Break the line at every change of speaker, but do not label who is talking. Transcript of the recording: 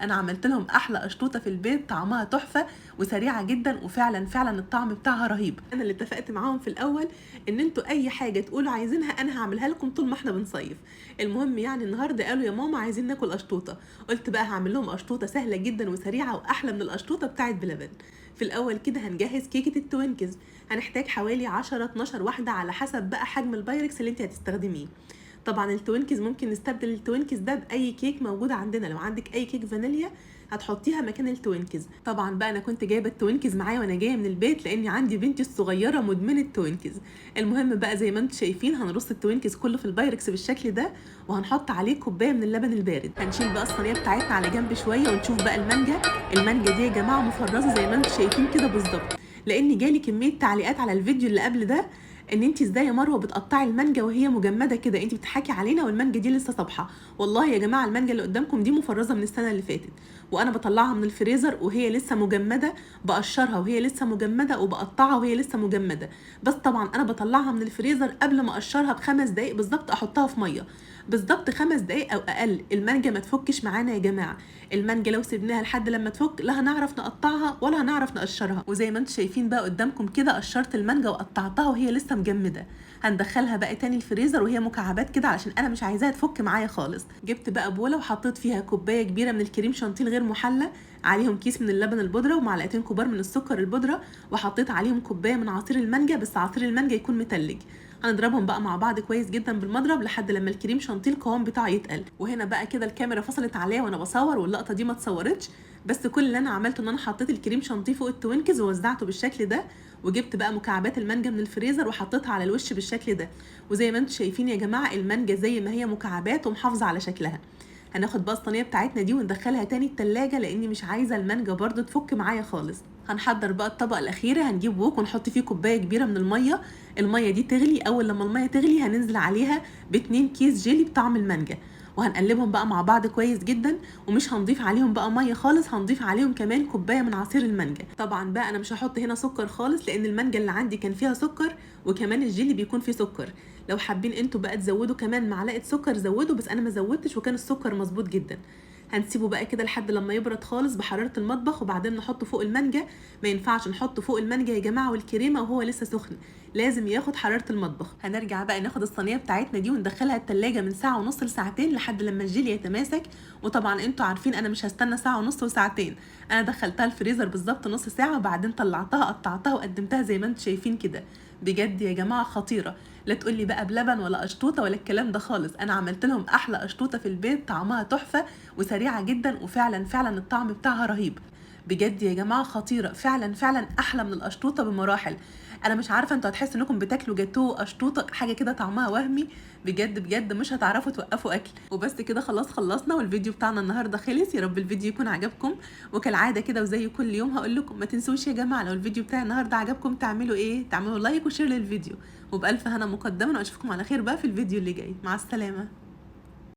انا عملت لهم احلى قشطوطه في البيت، طعمها تحفة وسريعة جدا، وفعلا فعلا الطعم بتاعها رهيب. انا اللي اتفقت معاهم في الاول ان انتوا اي حاجة تقولوا عايزينها انا هعملها لكم طول ما احنا بنصيف. المهم يعني النهارده قالوا يا ماما عايزين ناكل قشطوطه، قلت بقى هعمل لهم قشطوطه سهلة جدا وسريعة واحلى من القشطوطه بتاعت بلبن. في الاول كده هنجهز كيكة التوينكس. هنحتاج حوالي 10 12 واحدة على حسب بقى حجم البايركس اللي انت هتستخدميه. طبعا التوينكس ممكن نستبدل التوينكس ده باي كيك موجود عندنا، لو عندك اي كيك فانيليا هتحطيها مكان التوينكس. طبعا بقى انا كنت جايبه التوينكس معايا وانا جاية من البيت لاني عندي بنتي الصغيرة مدمنه التوينكس. المهم بقى زي ما انتم شايفين هنرص التوينكس كله في البايركس بالشكل ده، وهنحط عليه كوباية من اللبن البارد. هنشيل بقى الصينية بتاعتنا على جنب شوية ونشوف بقى المانجا. المانجا دي يا جماعة مفرزه زي ما انتم شايفين كده بالظبط، لان جالي كمية تعليقات على الفيديو اللي قبل ده ان انت ازاي يا مروه بتقطعي المانجا وهي مجمده كده، انت بتضحكي علينا والمانجا دي لسه صبحة. والله يا جماعة المانجا اللي قدامكم دي مفرزه من السنة اللي فاتت، وانا بطلعها من الفريزر وهي لسه مجمده، بقشرها وهي لسه مجمده، وبقطعها وهي لسه مجمده. بس طبعا انا بطلعها من الفريزر قبل ما اقشرها ب5 دقايق بالظبط، احطها في مية بالظبط 5 دقايق او اقل. المانجا ما تفكش معانا يا جماعة، المانجا لو سيبناها لحد لما تفك لا هنعرف نقطعها ولا هنعرف نقشرها. وزي ما انتم شايفين بقى قدامكم كده قشرت المانجا وقطعتها وهي لسه مجمده. هندخلها بقى تاني الفريزر وهي مكعبات كده علشان انا مش عايزاها تفك معايا خالص. جبت بقى بوله وحطيت فيها كوباية كبيرة من الكريم شانتيه غير محلى، عليهم كيس من اللبن البودره ومعلقتين كبار من السكر البودره، وحطيت عليهم كوباية من عصير المانجا، بس عصير المانجا يكون متلج. هنضربهم بقى مع بعض كويس جدا بالمضرب لحد لما الكريم شانتيه القوام بتاعه يتقل. وهنا بقى كده الكاميرا فصلت عليا وانا بصور واللقطه دي ما اتصورتش، بس كل اللي انا عملته ان انا حطيت الكريم شانتيه فوق التوينكس ووزعته بالشكل ده، وجبت بقى مكعبات المانجا من الفريزر وحطيتها على الوش بالشكل ده. وزي ما انتم شايفين يا جماعة المانجا زي ما هي مكعبات ومحافظة على شكلها. هناخد بقى الصينية بتاعتنا دي وندخلها تاني التلاجة لاني مش عايزه المانجا برضو تفك معايا خالص. هنحضر بقى الطبقة الاخيرة. هنجيب ووك ونحط فيه كوباية كبيرة من المية، المية دي تغلي. اول لما المية تغلي هننزل عليها ب2 كيس جيلي بطعم المانجا، وهنقلبهم بقى مع بعض كويس جدا، ومش هنضيف عليهم بقى مية خالص، هنضيف عليهم كمان كوباية من عصير المانجا. طبعا بقى انا مش هحط هنا سكر خالص لان المانجا اللي عندي كان فيها سكر، وكمان الجيلي بيكون فيه سكر. لو حابين انتوا بقى تزودوا كمان معلقه سكر زودوا، بس انا ما زودتش وكان السكر مظبوط جدا. هنسيبه بقى كده لحد لما يبرد خالص بحرارة المطبخ، وبعدين نحطه فوق المانجا. ما ينفعش نحطه فوق المانجا يا جماعة والكريمه وهو لسه سخن، لازم ياخد حرارة المطبخ. هنرجع بقى ناخد الصينية بتاعتنا دي وندخلها التلاجة من ساعة ونص لساعتين لحد لما الجيلي يتماسك. وطبعا انتوا عارفين انا مش هستنى ساعة ونص وساعتين، انا دخلتها الفريزر بالظبط نص ساعة وبعدين طلعتها قطعتها وقدمتها زي ما انتوا شايفين كده. بجد يا جماعة خطيرة، لا تقولي بقى بلبن ولا قشطوطه ولا الكلام ده خالص. انا عملت لهم احلى قشطوطه في البيت، طعمها تحفة وسريعة جدا، وفعلا فعلا الطعم بتاعها رهيب. بجد يا جماعة خطيرة، فعلا فعلا احلى من القشطوطه بمراحل. انا مش عارفه انتوا هتحسوا انكم بتاكلوا جاتوه قشطوطه حاجة كده طعمها وهمي، بجد بجد مش هتعرفوا توقفوا اكل. وبس كده خلاص خلصنا، والفيديو بتاعنا النهارده خلص. يا رب الفيديو يكون عجبكم، وكالعادة كده وزي كل يوم هقول لكم ما تنسوش يا جماعة لو الفيديو بتاع النهارده عجبكم تعملوا ايه؟ تعملوا like و share للفيديو. وبالف هنا مقدما، واشوفكم على خير بقى في الفيديو اللي جاي. مع السلامة.